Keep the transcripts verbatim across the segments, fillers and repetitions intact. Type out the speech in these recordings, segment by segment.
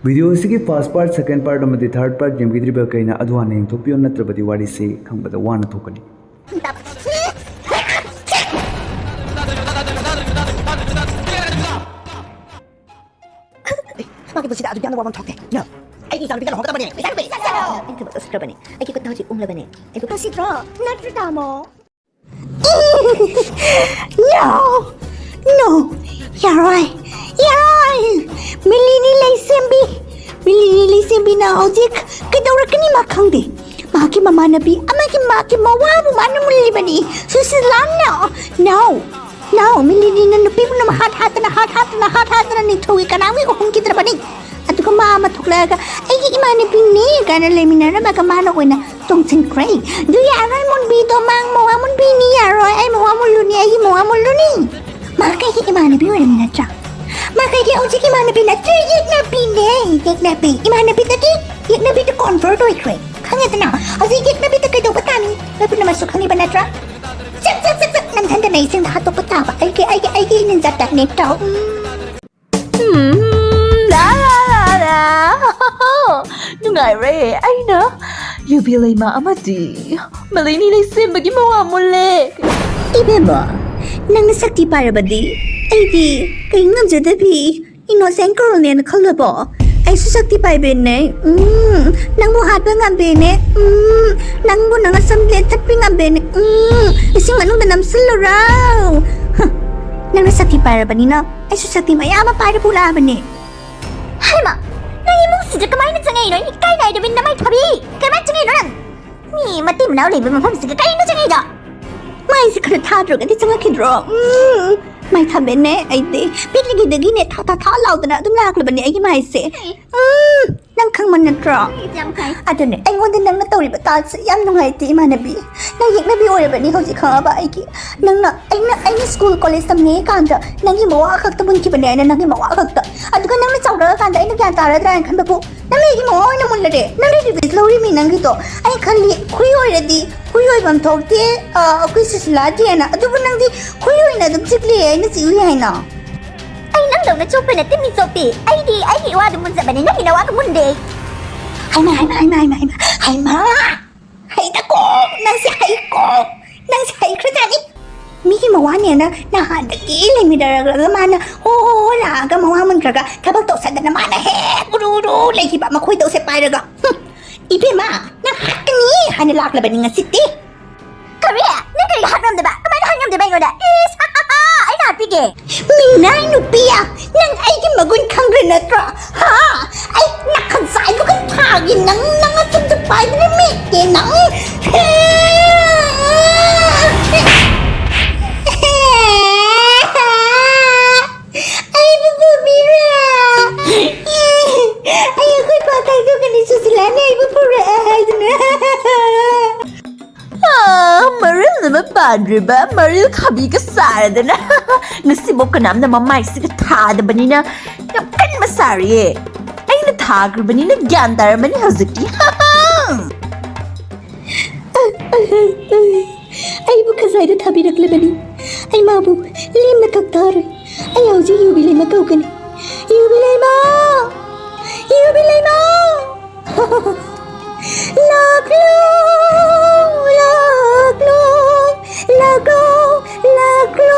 Video ꯑꯁꯤꯒꯤ first part, ꯁꯦꯀꯦꯟ part ꯑꯃꯗꯤ ꯊꯥꯔꯠ part ꯌꯦꯡꯕꯤꯗ꯭ꯔꯤꯕ ꯑꯩꯈꯣꯏꯅ ꯑꯗꯨ ꯍꯥꯟꯅ ꯌꯦꯡꯊꯣꯛꯄꯤꯌꯨ, ꯅꯠꯇ꯭ꯔꯕꯗꯤ ꯋꯥꯔꯤꯁꯤ ꯈꯪꯕꯗ ꯋꯥꯅ ꯊꯣꯛꯀꯅꯤ꯫ ꯃꯥꯒꯤ ꯄꯨꯟꯁꯤꯗ ꯑꯗꯨꯛ ꯌꯥꯝꯅ ꯋꯥꯐꯝ ꯊꯣꯛꯇꯦ꯫ ꯅꯣ꯫ ꯑꯩꯒꯤ ꯏꯆꯥꯅꯨꯄꯤꯒ ꯂꯨꯍꯣꯡꯒꯗꯕꯅꯦ꯫ ꯏꯆꯥꯅꯨꯄꯤ! ꯑꯩ ꯊꯕꯛ ꯆꯠꯈ꯭ꯔꯕꯅꯦ꯫ ꯑꯩꯒꯤ ꯈꯨꯠꯇ ꯍꯧꯖꯤꯛ ꯎꯪꯂꯕꯅꯦ꯫ ꯑꯩ ꯈꯨꯠꯇ ꯎꯁꯤꯠꯇ꯭ꯔꯣ? ꯅꯠꯇ꯭ꯔꯣ, ꯇꯥꯃꯣ? No! No! ꯌꯥꯔꯣꯏ! ꯌꯥꯔꯣꯏ! ꯃꯤꯂꯤꯅꯤ ꯂꯩꯁꯦꯝꯕꯤ! ꯃꯤꯂꯤꯅꯤ ꯂꯩꯁꯦꯝꯕꯤꯅ ꯍꯧꯖꯤꯛ ꯀꯩꯗꯧꯔꯛꯀꯅꯤ ꯃꯥ ꯈꯪꯗꯦ꯫ ꯃꯍꯥꯛꯀꯤ ꯃꯃꯥꯟꯅꯕꯤ ꯑꯃꯒꯤ ꯃꯥꯒꯤ ꯃꯋꯥꯕꯨ ꯃꯥꯅ ꯃꯨꯜꯂꯤꯕꯅꯤ꯫ ꯁꯨꯁꯤꯂꯥꯅ! No! No! ꯃꯤꯂꯤꯅꯤꯅ ꯅꯨꯄꯤꯕꯨ ꯅꯝꯍꯥꯠ ꯍꯥꯠꯇꯅ, ꯍꯥꯠ ꯍꯥꯠꯇꯅ, ꯍꯥꯠ ꯍꯥꯠꯇꯅ ꯅꯤꯡꯊꯧꯒꯤ ꯀꯅꯥꯒꯤ ꯎꯍꯨꯝꯈꯤꯗ꯭ꯔꯕꯅꯤ꯫ ꯑꯗꯨꯒ ꯃꯥ ꯑꯃ ꯊꯣꯛꯂꯛꯑꯒ ꯑꯩꯒꯤ ꯏꯃꯥꯟꯅꯕꯤꯅꯤ ꯀꯥꯏꯅ ꯂꯩꯃꯤꯟꯅꯔꯝꯃꯒ ꯃꯥꯅ ꯑꯣꯏꯅ ꯇꯣꯡꯁꯤꯟꯈ꯭ꯔꯦ꯫ ꯑꯗꯨ ꯌꯥꯔꯣꯏ, ꯃꯨꯟꯕꯤꯗꯣ, ꯃꯥ ꯃꯋꯥ ꯃꯨꯟꯕꯤꯅꯤ, ꯌꯥꯔꯣꯏ, ꯑꯩ ꯃꯋꯥ ꯃꯨꯜꯂꯨꯅꯤ, ꯑꯩꯒꯤ ꯃꯋꯥ ꯃꯨꯜꯂꯨꯅꯤ꯫ ꯃꯥ ꯀꯩꯒꯤ ꯏꯃꯥꯟꯅꯕꯤ ꯑꯣꯏꯔꯝꯃꯤ ꯅꯠꯇ꯭ꯔꯥ? ꯃꯥ ꯀꯩꯒꯤ ꯍꯧꯖꯤꯛ ꯏꯃꯥꯟꯅꯕꯤ ꯅꯠꯇ꯭ꯔꯦ, ꯌꯦꯛꯅꯕꯤ, ꯌꯦꯛꯅꯕꯤ꯫ ꯏꯃꯥꯟꯅꯕꯤꯗꯒꯤ ꯌꯦꯛꯅꯕꯤꯗ convert ꯑꯣꯏꯈ꯭ꯔꯦ꯫ ꯈꯪꯉꯦꯗꯅ? ꯍꯧꯖꯤꯛ ꯌꯦꯛꯅꯕꯤꯗ ꯀꯩꯗꯧꯕ ꯇꯥꯅꯤ? ꯅꯣꯏ ꯄꯨꯝꯅꯃꯛꯁꯨ ꯈꯪꯉꯤꯕ ꯅꯠꯇ꯭ꯔꯥ? ꯆꯞ, ꯆꯞ, ꯆꯞ, ꯆꯞ! ꯅꯝꯊꯟꯗꯅ ꯏꯁꯤꯡꯗ ꯍꯥꯠꯇꯣꯛꯄ ꯇꯥꯕ꯫ ꯑꯩꯒꯤ, ꯑꯩꯒꯤ, ꯑꯩꯒꯤ ꯅꯤꯟꯖꯥ ꯇꯦꯛꯅꯤꯛꯇꯣ꯫ ꯎꯝ꯫ ꯎꯝ, ꯂꯥ, ꯂꯥ, ꯂꯥ, ꯂꯥ꯫ ꯅꯨꯡꯉꯥꯏꯔꯦ꯫ ꯑꯩꯅ ꯌꯨꯕꯤ ꯂꯩꯃ ꯑꯃꯗꯤ ꯃꯂꯩꯅꯤ ꯂꯩꯁꯦꯝꯕꯒꯤ ꯃꯋꯥ ꯃꯨꯜꯂꯦ꯫ ꯏꯕꯦꯝꯃ, ꯅꯪꯅ ꯁꯛꯇꯤ ꯄꯥꯏꯔꯕꯗꯤ ꯑꯩꯗꯤ ꯀꯔꯤ ꯉꯝꯖꯗꯕꯤ innocent girlꯅꯦꯅ ꯈꯜꯂꯕꯣ? ꯑꯩꯁꯨ ꯁꯛꯇꯤ ꯄꯥꯏꯕꯤꯅꯦ꯫ ꯎꯝ, ꯅꯪꯕꯨ ꯍꯥꯠꯄ ꯉꯝꯕꯤꯅꯦ꯫ ꯎꯝ, ꯅꯪꯕꯨ ꯅꯪ ꯑꯁꯝ ꯂꯦꯟꯊꯠꯄꯤ ꯉꯝꯕꯤꯅꯦ꯫ ꯎꯝ, ꯏꯁꯤꯡ ꯃꯅꯨꯡꯗ ꯅꯝꯁꯤꯜꯂꯨꯔꯣ꯫ ꯍ, ꯅꯪꯅ ꯁꯛꯇꯤ ꯄꯥꯏꯔꯕꯅꯤꯅ ꯑꯩꯁꯨ ꯁꯛꯇꯤ ꯃꯌꯥꯝ ꯑꯃ ꯄꯥꯏꯔ ꯄꯨꯂꯛꯑꯕꯅꯦ꯫ ꯍꯩꯃꯥ! ꯅꯪ ꯏꯃꯨꯡꯁꯤꯗ ꯀꯃꯥꯏꯅ ꯆꯪꯉꯛꯏꯅꯣ? ꯏꯀꯥꯏ ꯅꯥꯏꯗꯕꯤ ꯅꯃꯥꯏ ꯊꯥꯕꯤ! ꯀꯃꯥꯏꯅ ꯆꯪꯉꯛꯏꯅꯣ ꯅꯪ? ꯃꯤ ꯃꯇꯩ ꯃꯅꯥꯎ ꯂꯩꯕ ꯃꯐꯝꯁꯤꯗ ꯀꯔꯤꯅꯣ ꯆꯪꯉꯛꯏꯗꯣ? ꯃꯥꯏꯁꯦ ꯈꯔ ꯊꯥꯗ꯭ꯔꯒꯗꯤ ꯆꯪꯉꯛꯈꯤꯗ꯭ꯔꯣ? ꯎꯝ, ꯃꯥꯏ ꯊꯥꯕꯤꯅꯦ ꯑꯩꯗꯤ꯫ ꯄꯤꯛꯂꯤꯉꯩꯗꯒꯤꯅꯦ ꯊꯥ ꯊꯥ ꯊꯥ ꯂꯥꯎꯗꯅ ꯑꯗꯨꯝ ꯂꯥꯛꯂꯕꯅꯦ ꯑꯩꯒꯤ ꯃꯥꯏꯁꯦ꯫ ꯎꯝ, ꯅꯪ ꯈꯪꯕ ꯅꯠꯇ꯭ꯔꯣ? ꯌꯥꯝ ꯈꯪꯉꯦ꯫ ꯑꯗꯨꯅꯦ, ꯑꯩꯉꯣꯟꯗ ꯅꯪꯅ ꯇꯧꯔꯤꯕ ꯇꯥꯜꯁꯦ ꯌꯥꯝ ꯅꯨꯡꯉꯥꯏꯇꯦ, ꯏꯃꯥꯟꯅꯕꯤ꯫ ꯅꯪ ꯌꯦꯛꯅꯕꯤ ꯑꯣꯏꯔꯕꯅꯤ ꯍꯧꯖꯤꯛ, ꯈꯪꯉꯕ? ꯑꯩꯒꯤ, ꯅꯪꯅ, ꯑꯩꯅ, ꯑꯩꯅ ꯁ꯭ꯀꯨꯜ ꯀꯣꯂꯦꯖ ꯇꯝꯂꯤꯉꯩ ꯀꯥꯟꯗ ꯅꯪꯒꯤ ꯃꯋꯥ ꯈꯛꯇ ꯃꯨꯟꯈꯤꯕꯅꯦ ꯑꯩꯅ, ꯅꯪꯒꯤ ꯃꯋꯥ ꯈꯛꯇ꯫ ꯑꯗꯨꯒ ꯅꯪꯅ ꯆꯥꯎꯔꯛꯑꯀꯥꯟꯗ ꯑꯩꯅ ꯒ꯭ꯌꯥꯟ ꯇꯥꯔꯗ꯭ꯔꯥ ꯍꯥꯏꯅ ꯈꯟꯕꯕꯨ, ꯅꯪꯅ ꯑꯩꯒꯤ ꯃꯋꯥ ꯑꯣꯏꯅ ꯃꯨꯜꯂꯔꯦ꯫ ꯅꯪꯒꯤ revenge ꯂꯧꯔꯤꯃꯤ ꯅꯪꯒꯤꯗꯣ꯫ ꯑꯩ ꯈꯜꯂꯤ, ꯈꯨꯏ ꯑꯣꯏꯔꯗꯤ ꯈꯨꯏ ꯑꯣꯏꯐꯝ ꯊꯣꯛꯇꯦ, ꯑ, ꯑꯩꯈꯣꯏ ꯁꯨꯁꯤꯂꯥꯗꯤꯅ꯫ ꯑꯗꯨꯕꯨ ꯅꯪꯗꯤ ꯈꯨꯏ ꯑꯣꯏꯅ ꯑꯗꯨꯝ ꯆꯤꯛꯂꯤ, ꯑꯩꯅ ꯆꯤꯛꯎꯏ ꯍꯥꯏꯅ꯫ ꯑꯩꯅ ꯅꯪꯗꯧꯅ ꯆꯣꯞꯄ ꯅꯠꯇꯦ ꯃꯤ ꯆꯣꯞꯄꯤ꯫ ꯑꯩꯗꯤ ꯑꯩꯒꯤ ꯏꯋꯥꯗꯨ ꯃꯨꯟꯖꯕꯅꯤ, ꯅꯪꯒꯤ ꯅꯋꯥꯗꯨ ꯃꯨꯟꯗꯦ꯫ ꯍꯩꯃꯥ, ꯍꯩꯃꯥ, ꯍꯩꯃꯥ, ꯍꯩꯃꯥ, ꯍꯩꯃꯥ, ꯍꯩꯃꯥ꯫ ꯍꯩꯗꯀꯣ, ꯅꯪꯁꯦ ꯍꯩꯀꯣ, ꯅꯪꯁꯦ ꯍꯩꯈ꯭ꯔꯖꯥꯠꯅꯤ꯫ ꯃꯤꯒꯤ ꯃꯋꯥꯅꯦꯅ ꯅꯍꯥꯟꯗꯒꯤ ꯂꯩꯃꯤꯟꯅꯔꯒ ꯃꯥꯅ ꯍꯣ ꯍꯣ ꯍꯣ ꯂꯥꯛꯑꯒ ꯃꯋꯥ ꯃꯨꯟꯈ꯭ꯔꯒ ꯊꯕꯛ ꯇꯧꯁꯟꯗꯅ ꯃꯥꯅ ꯍꯦꯛ ꯎꯔꯨ ꯎꯔꯨ ꯂꯩꯈꯤꯕ ꯃꯈꯣꯏꯗꯧꯁꯦ ꯄꯥꯏꯔꯒ꯫ ꯍꯨꯝ, ꯏꯕꯦꯝꯃ, ꯅꯪ ꯍꯥꯠꯀꯅꯤ ꯍꯥꯏꯅ ꯂꯥꯛꯂꯕꯅꯤ ꯉꯁꯤꯗꯤ꯫ ꯀꯔꯤ? ꯅꯪ ꯀꯔꯤꯒꯤ ꯍꯥꯠ ꯉꯝꯗꯕ? ꯀꯃꯥꯏꯅ ꯍꯥꯠ ꯉꯝꯗꯕ ꯑꯩꯉꯣꯟꯗ? ꯏꯁ, ꯍꯥ, ꯍꯥ, ꯍꯥ, ꯑꯩꯅ ꯍꯥꯠꯄꯤꯒꯦ꯫ ꯃꯤꯅꯥꯏ ꯅꯨꯄꯤ, ꯅꯪ ꯑꯩꯒꯤ ꯃꯒꯨꯟ ꯈꯪꯗ꯭ꯔꯦ ꯅꯠꯇ꯭ꯔꯣ? ꯍꯥ? ꯑꯩ ꯅꯈꯖꯥꯏꯗꯨꯒ ꯊꯥꯒꯤ ꯅꯪ, ꯅꯪ ꯑꯆꯨꯝꯗ ꯄꯥꯏꯗꯨꯅ ꯃꯦꯠꯀꯦ ꯅꯪ꯫ ꯑꯩꯕꯨ ꯄꯨꯕꯤꯔꯣ꯫ ꯑꯩ ꯑꯩꯈꯣꯏ ꯄꯥ ꯈꯥꯏꯗꯣꯛꯀꯅꯤ, ꯁꯨꯁꯤꯂꯥꯅ ꯑꯩꯕꯨ ꯄꯨꯔꯛꯑꯦ ꯍꯥꯏꯗꯨꯅ꯫ ꯑꯥ, ꯃꯔꯝ ꯑꯃ ꯄꯥꯟꯗ꯭ꯔꯤꯕ ꯃꯔꯤꯜ ꯈꯥꯕꯤꯒ ꯁꯥꯔꯗꯅ꯫ ꯉꯁꯤꯐꯥꯎ ꯀꯅꯥꯝꯅ ꯃꯃꯥꯏꯁꯤꯒ ꯊꯥꯗꯕꯅꯤꯅ ꯌꯥꯝ ꯀꯟꯕ ꯁꯥꯔꯤꯌꯦ꯫ ꯑꯩꯅ ꯊꯥꯈ꯭ꯔꯕꯅꯤꯅ ꯒ꯭ꯌꯥꯟ ꯇꯥꯔꯝꯃꯅꯤ ꯍꯧꯖꯤꯛꯇꯤ꯫ ꯑꯩꯕꯨ ꯈꯖꯥꯏꯗ ꯊꯥꯕꯤꯔꯛꯂꯕꯅꯤ꯫ ꯑꯩ ꯃꯥꯕꯨ ꯂꯦꯝꯅ ꯀꯛꯊꯔꯣꯏ꯫ ꯑꯩ ꯍꯧꯖꯤꯛ ꯌꯨꯕꯤ ꯂꯩꯃ ꯀꯧꯒꯅꯤ꯫ ꯌꯨꯕꯤ ꯂꯩꯃ! ꯌꯨꯕꯤ ꯂꯩꯃ! ꯂꯥꯛꯂꯣ, ꯂꯥꯛꯂꯣ, ꯂꯥꯛꯂꯣ, ꯂꯥꯛꯂꯣ꯫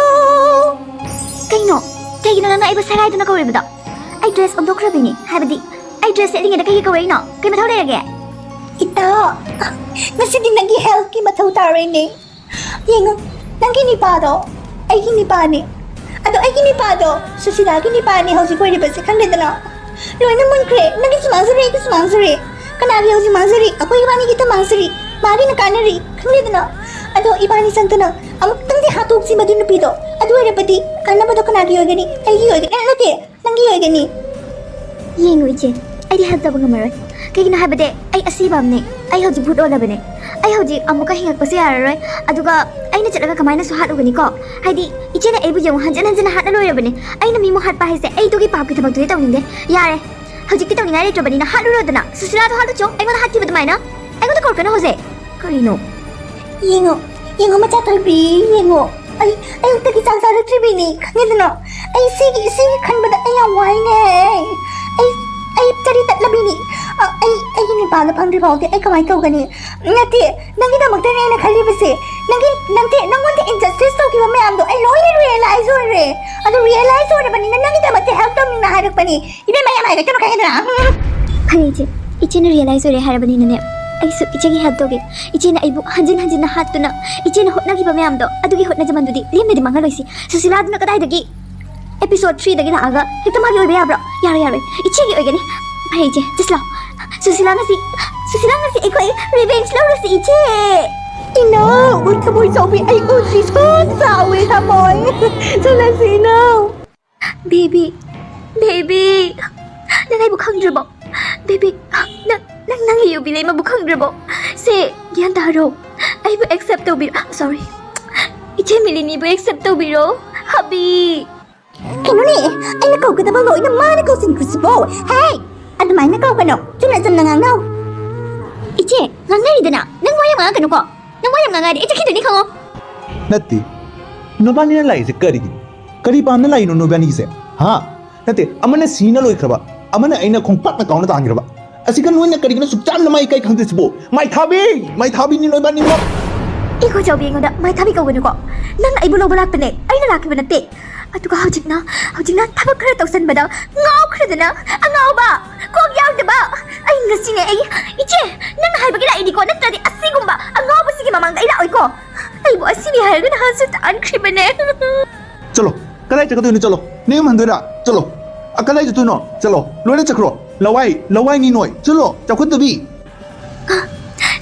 ꯀꯩꯅꯣ? ꯀꯩꯒꯤꯅꯣ ꯅꯪꯅ ꯑꯩꯕꯨ ꯁꯔꯥꯏꯗꯨꯅ ꯀꯧꯔꯤꯕꯗꯣ? ꯑꯩ ꯗ꯭ꯔꯦꯁ ꯑꯣꯟꯊꯣꯛꯈ꯭ꯔꯕꯤꯅꯤ꯫ ꯍꯥꯏꯕꯗꯤ, ꯑꯩ ꯗ꯭ꯔꯦꯁ ꯁꯦꯠꯂꯤꯉꯩꯗ ꯀꯩꯒꯤ ꯀꯧꯔꯛꯏꯅꯣ? ꯀꯩ ꯃꯊꯧ ꯂꯩꯔꯒꯦ? ꯏꯇꯥ, ꯉꯁꯤꯗꯤ ꯅꯪꯒꯤ ꯍꯦꯜꯞꯀꯤ ꯃꯊꯧ ꯇꯥꯔꯦꯅꯦ꯫ ꯌꯦꯡꯉꯨ, ꯅꯪꯒꯤ ꯅꯤꯄꯥꯗꯣ ꯑꯩꯒꯤ ꯅꯤꯄꯥꯅꯦ꯫ ꯑꯗꯣ ꯑꯩꯒꯤ ꯅꯤꯄꯥꯗꯣ ꯁꯨꯁꯤꯂꯥꯒꯤ ꯅꯤꯄꯥꯅꯦ ꯍꯧꯖꯤꯛ ꯑꯣꯏꯔꯤꯕꯁꯦ, ꯈꯪꯗꯦꯗꯅ? ꯂꯣꯏꯅ ꯃꯨꯟꯈ꯭ꯔꯦ꯫ ꯅꯪꯒꯤꯁꯨ ꯃꯥꯡꯖꯔꯦ, ꯑꯩꯒꯤꯁꯨ ꯃꯥꯡꯖꯔꯦ꯫ ꯀꯅꯥꯒꯤ ꯍꯧꯖꯤꯛ ꯃꯥꯡꯖꯔꯤ? ꯑꯩꯈꯣꯏ ꯏꯕꯥꯅꯤꯒꯤꯇ ꯃꯥꯡꯖꯔꯤ꯫ ꯃꯥꯒꯤꯅ ꯀꯥꯟꯅꯔꯤ, ꯈꯪꯗꯦꯗꯅ? ꯑꯗꯣ ꯏꯕꯥꯅꯤ ꯆꯪꯗꯅ ꯑꯃꯨꯛꯇꯪꯗꯤ ꯍꯥꯠꯇꯣꯛꯁꯤ ꯃꯗꯨ ꯅꯨꯄꯤꯗꯣ꯫ ꯑꯗꯨ ꯑꯣꯏꯔꯕꯗꯤ ꯀꯥꯟꯅꯕꯗꯣ ꯀꯅꯥꯒꯤ ꯑꯣꯏꯒꯅꯤ? ꯑꯩꯒꯤ ꯑꯣꯏꯒꯅꯤ? ꯑꯦ, ꯅꯠꯇꯦ, ꯅꯪꯒꯤ ꯑꯣꯏꯒꯅꯤ꯫ ꯌꯦꯡꯉꯨ ꯏꯆꯦ, ꯑꯩꯗꯤ ꯍꯦꯜꯞ ꯇꯧꯕ ꯉꯝꯃꯔꯣꯏ꯫ ꯀꯩꯒꯤꯅꯣ ꯍꯥꯏꯕꯗꯤ ꯑꯩ ꯑꯁꯤꯕ ꯑꯃꯅꯦ꯫ ꯑꯩ ꯍꯧꯖꯤꯛ ꯚꯨꯠ ꯑꯣꯜꯂꯕꯅꯦ꯫ ꯑꯩ ꯍꯧꯖꯤꯛ ꯑꯃꯨꯛꯀ ꯍꯤꯡꯉꯛꯄꯁꯨ ꯌꯥꯔꯔꯣꯏ꯫ ꯑꯗꯨꯒ ꯑꯩꯅ ꯆꯠꯂꯒ ꯀꯃꯥꯏꯅꯁꯨ ꯍꯥꯠꯂꯨꯒꯅꯤꯀꯣ? ꯍꯥꯏꯗꯤ ꯏꯆꯦꯅ ꯑꯩꯕꯨ ꯌꯦꯡꯉꯨ, ꯍꯟꯖꯤꯟ ꯍꯟꯖꯤꯟꯅ ꯍꯥꯠꯅ ꯂꯣꯏꯔꯕꯅꯦ꯫ ꯑꯩꯅ ꯃꯤꯃꯨꯛ ꯍꯥꯠꯄ ꯍꯥꯏꯁꯦ ꯑꯩ ꯑꯗꯨꯒꯤ ꯄꯥꯞꯀꯤ ꯊꯕꯛꯇꯨꯗꯤ ꯇꯧꯅꯤꯡꯗꯦ꯫ ꯌꯥꯔꯦ, ꯍꯧꯖꯤꯛꯇꯤ ꯇꯧꯅꯤꯡꯉꯥꯏ ꯂꯩꯇ꯭ꯔꯕꯅꯤꯅ ꯍꯥꯠꯂꯨꯔꯣꯗꯅ꯫ ꯁꯨꯁꯤꯂꯥꯗꯣ ꯍꯥꯠꯂꯨꯆꯣ, ꯑꯩꯉꯣꯟꯗ ꯍꯥꯠꯈꯤꯕ ꯑꯗꯨꯃꯥꯏꯅ꯫ ꯑꯩꯉꯣꯟꯗ ꯀꯧꯔꯛꯀꯅꯨ ꯍꯧꯖꯤꯛ꯫ ꯀꯔꯤꯅꯣ? ꯌꯦꯡꯉꯣ, ꯌꯦꯡꯉꯣ ꯃꯆꯥ ꯊꯣꯏꯕꯤ, ꯌꯦꯡꯉꯣ꯫ ꯑꯩ ꯑꯌꯨꯛꯇꯒꯤ ꯆꯥꯛ ꯆꯥꯔꯛꯇ꯭ꯔꯤꯕꯤꯅꯤ, ꯈꯪꯉꯦꯗꯅ? ꯑꯩ ꯁꯤꯒꯤ ꯁꯤꯒꯤ ꯈꯟꯕꯗ ꯑꯩ ꯌꯥꯝ ꯋꯥꯏꯅꯦ꯫ ꯑꯩ ꯑꯩ ꯆꯔꯤ ꯇꯠꯂꯕꯤꯅꯤ꯫ ꯑ, ꯑꯩ ꯑꯩꯒꯤ ꯅꯤꯄꯥꯗꯣ ꯐꯪꯗ꯭ꯔꯤ ꯐꯥꯎꯗꯤ ꯑꯩ ꯀꯃꯥꯏꯅ ꯇꯧꯒꯅꯤ? ꯅꯠꯇꯦ, ꯅꯪꯒꯤꯗꯃꯛꯇꯅꯦ ꯑꯩꯅ ꯈꯜꯂꯤꯕꯁꯦ꯫ ꯅꯪꯒꯤ ꯅꯠꯇꯦ, ꯅꯪꯉꯣꯟꯗ injustice ꯇꯧꯈꯤꯕ ꯃꯌꯥꯝꯗꯣ ꯑꯩ ꯂꯣꯏꯅ realize ꯑꯣꯏꯔꯦ꯫ ꯑꯗꯣ realize ꯑꯣꯏꯔꯕꯅꯤꯅ ꯅꯪꯒꯤꯗꯃꯛꯇ help ꯇꯧꯅꯤꯡꯅ ꯍꯥꯏꯔꯛꯄꯅꯤ꯫ ꯏꯕꯦꯝꯃ, ꯌꯥꯝ ꯍꯥꯏꯒꯠꯀꯅꯨ, ꯈꯪꯉꯦꯗꯅ? ꯐꯔꯦ ꯏꯆꯦ, ꯏꯆꯦꯅ realize ꯑꯣꯏꯔꯦ ꯍꯥꯏꯔꯕꯅꯤꯅꯅꯦ, ꯑꯩꯁꯨ ꯏꯆꯦꯒꯤ help ꯇꯧꯒꯦ꯫ ꯏꯆꯦꯅ ꯑꯩꯕꯨ ꯍꯟꯖꯤꯟ ꯍꯟꯖꯤꯟꯅ ꯍꯥꯠꯇꯨꯅ ꯏꯆꯦꯅ ꯍꯣꯠꯅꯈꯤꯕ ꯃꯌꯥꯝꯗꯣ, ꯑꯗꯨꯒꯤ ꯍꯣꯠꯅꯖꯃꯟꯗꯨꯗꯤ ꯂꯦꯝꯅꯗꯤ ꯃꯥꯡꯍꯜꯂꯣꯏꯁꯤ꯫ ꯁꯨꯁꯤꯂꯥꯗꯨꯅ ꯀꯗꯥꯏꯗꯒꯤ episode three ꯗꯒꯤ ꯂꯥꯛꯑꯒ ꯍꯦꯛꯇ ꯃꯥꯒꯤ ꯑꯣꯏꯕ ꯌꯥꯕ꯭ꯔꯣ? ꯌꯥꯔꯣꯏ, ꯌꯥꯔꯣꯏ, ꯏꯆꯦꯒꯤ ꯑꯣꯏꯒꯅꯤ꯫ ꯐꯔꯦ ꯏꯆꯦ, ꯆꯠꯁꯤ ꯂꯥꯛꯑꯣ꯫ ꯁꯨꯁꯤꯂꯥ ꯉꯁꯤ, ꯁꯨꯁꯤꯂꯥ ꯉꯁꯤ ꯑꯩꯈꯣꯏ revenge ꯂꯧꯔꯁꯤ ꯏꯆꯦ꯫ ꯏꯅꯧ, ꯊꯃꯣꯏ ꯆꯥꯎꯕꯤ, ꯑꯩ ꯎꯗ꯭ꯔꯤ ꯁꯣꯟ ꯆꯥꯎꯋꯦ ꯊꯃꯣꯏ꯫ ꯆꯠꯂꯁꯤ ꯏꯅꯧ꯫ ꯕꯦꯕꯤ, ꯕꯦꯕꯤ, ꯅꯪ ꯑꯩꯕꯨ ꯈꯪꯗ꯭ꯔꯕꯣ? ꯕꯦꯕꯤ, ꯅꯪ, ꯅꯪ, ꯅꯪꯒꯤ ꯌꯨꯕꯤ ꯂꯩꯃꯕꯨ ꯈꯪꯗ꯭ꯔꯕꯣ? ꯁꯦ, ꯒ꯭ꯌꯥꯟ ꯇꯥꯔꯣ꯫ ꯑꯩꯕꯨ accept ꯇꯧꯕꯤꯔꯣ꯫ Sorry, ꯏꯆꯦ ꯃꯤꯂꯤꯅꯤꯕꯨ accept ꯇꯧꯕꯤꯔꯣ꯫ ꯍꯕꯤ꯫ ꯀꯩꯅꯣꯅꯦ, ꯑꯩꯅ ꯀꯧꯒꯗꯕ ꯂꯣꯏꯅ ꯃꯥꯅ ꯀꯧꯁꯤꯟꯈ꯭ꯔꯤꯁꯤꯕꯣ? ꯍꯦ, ꯑꯗꯨꯃꯥꯏꯅ ꯀꯧꯒꯅꯣ, ꯆꯨꯝꯅ ꯆꯨꯝꯅ ꯉꯥꯡꯅꯧ꯫ ꯏꯆꯦ, ꯉꯥꯡꯅꯔꯤꯗꯅ, ꯅꯪ ꯋꯥ ꯌꯥꯝ ꯉꯥꯡꯉꯛꯀꯅꯨꯀꯣ꯫ ꯅꯪ ꯋꯥ ꯌꯥꯝ ꯉꯥꯡꯉꯛꯑꯗꯤ ꯑꯩ ꯆꯠꯈꯤꯗꯣꯏꯅꯤ, ꯈꯪꯉꯣ꯫ ꯅꯠꯇꯦ, ꯅꯕꯥꯅꯤꯅ ꯂꯥꯛꯏꯁꯦ ꯀꯔꯤꯒꯤꯅꯣ? ꯀꯔꯤ ꯄꯥꯝꯅ ꯂꯥꯛꯏꯅꯣ ꯅꯣꯏꯕꯥꯅꯤꯒꯤꯁꯦ? ꯍꯥ? ꯅꯠꯇꯦ, ꯑꯃꯅ ꯁꯤꯅ ꯂꯣꯏꯈ꯭ꯔꯕ, ꯑꯃꯅ ꯑꯩꯅ ꯈꯣꯡꯄꯥꯛꯅ ꯀꯥꯎꯅ ꯇꯥꯟꯈ꯭ꯔꯕ꯫ ꯑꯁꯤꯒ ꯅꯣꯏꯅ ꯀꯔꯤꯒꯤꯅꯣ ꯁꯨꯛ ꯌꯥꯝꯅ ꯃꯥꯏ ꯏꯀꯥꯏ ꯈꯪꯗ꯭ꯔꯤꯁꯤꯕꯣ? ꯃꯥꯏꯊꯥꯕꯤ! ꯃꯥꯏꯊꯥꯕꯤꯅꯤ ꯅꯣꯏꯕꯥꯅꯤꯃꯛ! ꯏꯈꯣ ꯆꯥꯎꯕꯤ, ꯑꯩꯉꯣꯟꯗ ꯃꯥꯏꯊꯥꯕꯤ ꯀꯧꯒꯅꯨꯀꯣ꯫ ꯅꯪ ꯑꯩꯕꯨ ꯂꯧꯕ ꯂꯥꯛꯄꯅꯦ, ꯑꯩꯅ ꯂꯥꯛꯈꯤꯕ ꯅꯠꯇꯦ꯫ ꯑꯗꯨꯒ ꯍꯧꯖꯤꯛꯅ, ꯍꯧꯖꯤꯛꯅ ꯊꯕꯛ ꯈꯔ ꯇꯧꯁꯟꯕꯗ ꯉꯥꯎꯈ꯭ꯔꯗꯅ, ꯑꯉꯥꯎꯕ! ꯀꯣꯛ ꯌꯥꯎꯗꯕ! ꯑꯩ ꯉꯁꯤꯅꯦ, ꯑꯩ, ꯏꯆꯦ! ꯅꯪ ꯍꯥꯏꯕꯒꯤ ꯂꯥꯛꯏꯅꯤꯀꯣ, ꯅꯠꯇ꯭ꯔꯗꯤ ꯑꯁꯤꯒꯨꯝꯕ ꯑꯉꯥꯎꯕꯁꯤꯒꯤ ꯃꯃꯥꯡꯗ ꯑꯩ ꯂꯥꯛꯑꯣꯏꯀꯣ꯫ ꯑꯩꯕꯨ ꯑꯁꯤꯅꯤ ꯍꯥꯏꯔꯒ ꯅꯍꯥꯟꯁꯨ ꯇꯥꯟꯈ꯭ꯔꯤꯕꯅꯦ꯫ ꯆꯠꯂꯣ, ꯀꯗꯥꯏ ꯆꯠꯀꯗꯣꯏꯅꯣ? ꯆꯠꯂꯣ, ꯅꯌꯨꯝ ꯍꯟꯗꯣꯏꯔꯥ? ꯆꯠꯂꯣ꯫ ꯑ, ꯀꯗꯥꯏ ꯆꯠꯇꯣꯏꯅꯣ? ꯆꯠꯂꯣ, ꯂꯣꯏꯅ ꯆꯠꯈ꯭ꯔꯣ꯫ ꯂꯋꯥꯏ, ꯂꯋꯥꯏꯅꯤ ꯅꯣꯏ꯫ ꯆꯠꯂꯣ, ꯆꯥꯎꯈꯠꯇꯕꯤ꯫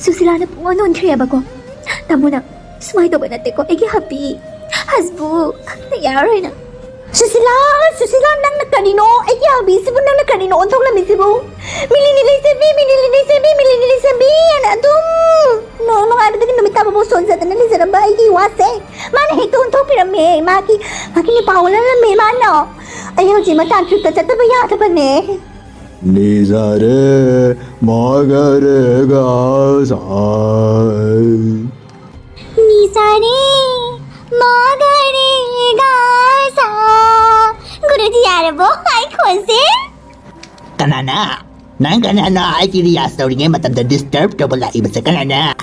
ꯁꯨꯁꯤꯂꯥꯅ ꯄꯨꯡꯑꯣꯟ ꯑꯣꯟꯈ꯭ꯔꯦꯕꯀꯣ꯫ ꯇꯥꯃꯣꯅ, "ꯁꯨꯃꯥꯏꯅ ꯇꯧꯕ ꯅꯠꯇꯦꯀꯣ ꯑꯩꯒꯤ ꯍꯕꯤ, ꯍꯁꯕꯨ, ꯌꯥꯔꯣꯏꯅ"꯫ ꯁꯨꯁꯤꯂꯥ, ꯁꯨꯁꯤꯂꯥ, ꯅꯪꯅ ꯀꯔꯤꯅꯣ? ꯑꯩꯒꯤ ꯍꯕꯤꯁꯤꯕꯨ ꯅꯪꯅ ꯀꯔꯤꯅꯣ ꯑꯣꯟꯊꯣꯛꯂꯝꯃꯤꯁꯤꯕꯨ? ꯃꯤꯂꯤꯅꯤ ꯂꯩꯁꯦꯝꯕꯤ, ꯃꯤꯂꯤꯅꯤ ꯂꯩꯁꯦꯝꯕꯤ, ꯃꯤꯂꯤꯅꯤ ꯂꯩꯁꯦꯝꯕꯤ ꯍꯥꯏꯅ ꯑꯗꯨꯝ ꯅꯨ-, ꯅꯨꯡꯉꯥꯏꯕꯗꯒꯤ ꯅꯨꯃꯤꯠ ꯇꯥꯕꯐꯥꯎ ꯁꯣꯟꯖꯗꯅ ꯂꯩꯖꯔꯝꯕ ꯑꯩꯒꯤ ꯏꯋꯥꯁꯦ ꯃꯥꯅ ꯍꯦꯛꯇ ꯑꯣꯟꯊꯣꯛꯄꯤꯔꯝꯃꯦ꯫ ꯃꯥꯒꯤ, ꯃꯥꯒꯤ ꯅꯤꯄꯥ ꯑꯣꯜꯍꯜꯂꯝꯃꯦ ꯃꯥꯅ꯫ ꯑꯩ ꯍꯧꯖꯤꯛ ꯃꯆꯥ ꯇ꯭ꯔꯤꯞꯇ ꯆꯠꯇꯕ ꯌꯥꯗꯕꯅꯦ꯫ ꯅꯤꯖꯥꯔꯦ ꯃꯥꯒꯔꯦ ꯒꯥ ꯁꯥ꯫ ꯅꯤꯖꯥꯔꯦ ꯃꯥ ꯕꯣ, ꯑꯩ ꯈꯣꯟꯁꯦ꯫ ꯀꯅꯥꯅ? ꯅꯪ ꯀꯅꯥꯅ ꯑꯩꯒꯤ ꯔꯤꯌꯥꯁ ꯇꯧꯔꯤꯉꯩ ꯃꯇꯝꯗ ꯗꯤꯁꯇꯔꯕ ꯇꯧꯕ ꯂꯥꯛꯏꯕꯁꯦ? ꯀꯅꯥꯅ?